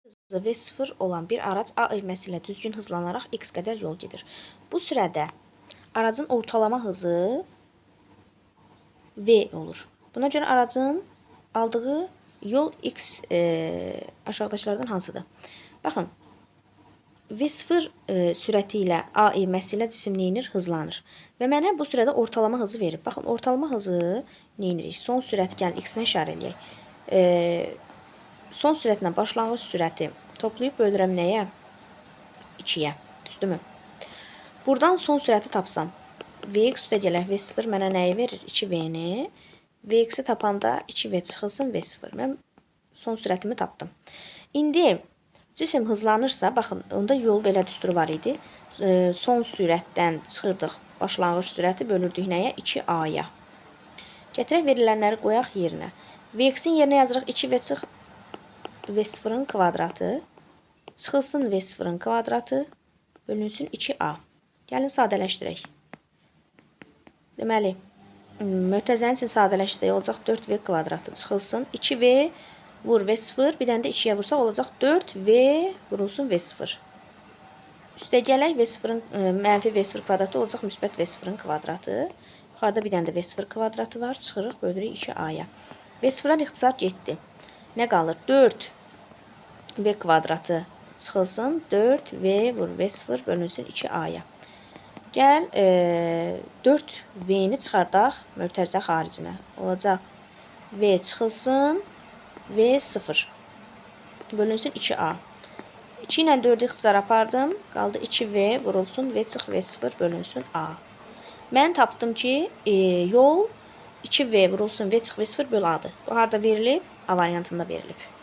Hızı V0 olan bir araç A ivməsi ilə düzgün hızlanaraq x qədər yol gedir. Bu sürədə aracın ortalama hızı V olur. Buna görə aracın aldığı yol x aşağıdakılardan hansıdır? Baxın, V0 sürəti ilə A ivməsi ilə cisim neyinir? Hızlanır. Və mənə bu sürədə ortalama hızı verib. Baxın, ortalama hızı neyinirik? Son sürət, gəlin x-nə işarə eləyək. Son sürətlə başlanğıc sürəti toplayıb bölürəm nəyə? 2-yə. Düzdürmü? Buradan son sürəti tapsam, Vx üstə gələk V0 mənə nəyi verir? 2V-ni. Vx-i tapanda 2V çıxılsın V0. Mən son sürətimi tapdım. İndi cisim hızlanırsa, baxın, onda yol belə düsturu var idi. Son sürətdən çıxırdıq başlanğıc sürəti, bölürdük nəyə? 2A-ya. Gətirək verilənləri qoyaq yerinə. Vx-in yerinə yazırıq 2V çıx V0-ın kvadratı çıxılsın V0-ın kvadratı bölünsün 2A. Gəlin sadələşdirək. Deməli, mötərizənin üçün sadələşsək olacaq 4V kvadratı çıxılsın 2V vur V0, bir dənə də 2-yə vursaq olacaq 4V vurulsun V0. Üstə gələk V0-ın mənfi V0 kvadratı olacaq müsbət V0-ın kvadratı. Yuxarıda bir dənə də V0 kvadratı var. Çıxırıq, bölürük 2A-ya. V0-lar ixtisar getdi. Nə qalır? 4 V kvadratı çıxılsın 4V vur V0 bölünsün 2A-ya. Gəl 4V-ni çıxardaq mötərizə xaricinə. Olacaq V çıxılsın V0 bölünsün 2A. 2 ilə 4-ü ixtisar apardım. Qaldı 2V vurulsun V çıx V0 bölünsün A. Mən tapdım ki, yol 2V vurulsun V çıx V0 böl A-dır. Bu harda verilib? A variantında verilib.